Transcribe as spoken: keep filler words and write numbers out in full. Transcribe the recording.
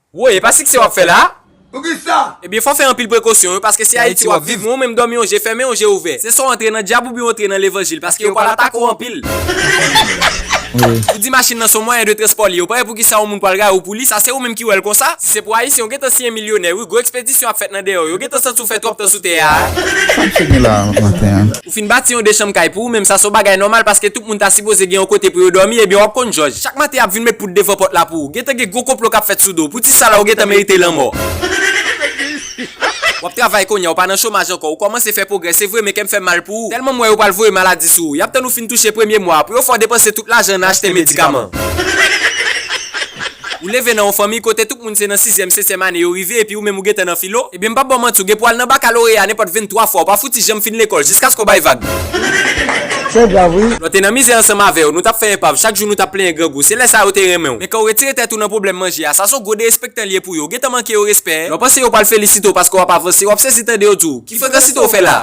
Woy, e pa siksè w ap fè la? Poukisa? Ebyen, fò fè anpil prekosyon, wi, paske se Ayiti w ap viv, men ou menm dòmi yon je fèmen, yon je ouvè. Se swa w antre nan dyab oubyen w antre nan levanjil, paske yo pral atake w anpil. Ou di machin nan se yon mwayen de transpò li ye, ou pa wè poukisa yon moun pral rayi w pou li, sa se ou menm ki wè l konsa. Si se pou Ayisyen, ou gentan siyen milyonè, wi, gwo ekspedisyon ap fèt nan dèyè w, yo gentan santi w fè twòp tan sou tè a. Sa m sot gen la maten an? Ou fin bati yon dechanm kay pou ou menm, sa se yon bagay nòmal paske tout moun ta sipoze gen yon kote pou yo dòmi, ebyen w ap konn jòj. Chak maten y ap vin met poud devan pòt la pou ou. Gentan gen gwo konplo k ap fèt sou do w. Pou ti sa la, ou gentan merite lanmò. W ap travay kounye a, ou pa nan chomaj ankò, ou kòmanse fè pwogrè, se vre, men kè m fè m mal pou ou. Tèlman m wè yo pral voye maladi sou ou. Y ap tann ou fin touche premye mwa a pou yo fè w depanse tout lajan nan achte medikaman. Ou leve nan yon fanmi kote tout moun se nan sizyèm, setyèm ane yo rive, epi ou menm ou gentan nan filo. Ebyen, m p ap ba w manti, ou gen pou al nan bakaloreya nenpòt venntwa fwa, ou pa fouti janm fin lekòl, jiskaske w bay vag. Se grav, wi. Lè w te nan mizè ansanm avè yo, nou t ap fè enpav, chak jou nou t ap plenyen grangou. Se lè sa yo te renmen w. Men kan w retire tèt ou nan pwoblèm manje a, sa se yon gwo derespektan l ye pou yo. Ou gentan manke yo respè. Lè w panse yo pral felisite w paske w ap avanse, w ap sezi tande yo di w, ki frekansite w fè la?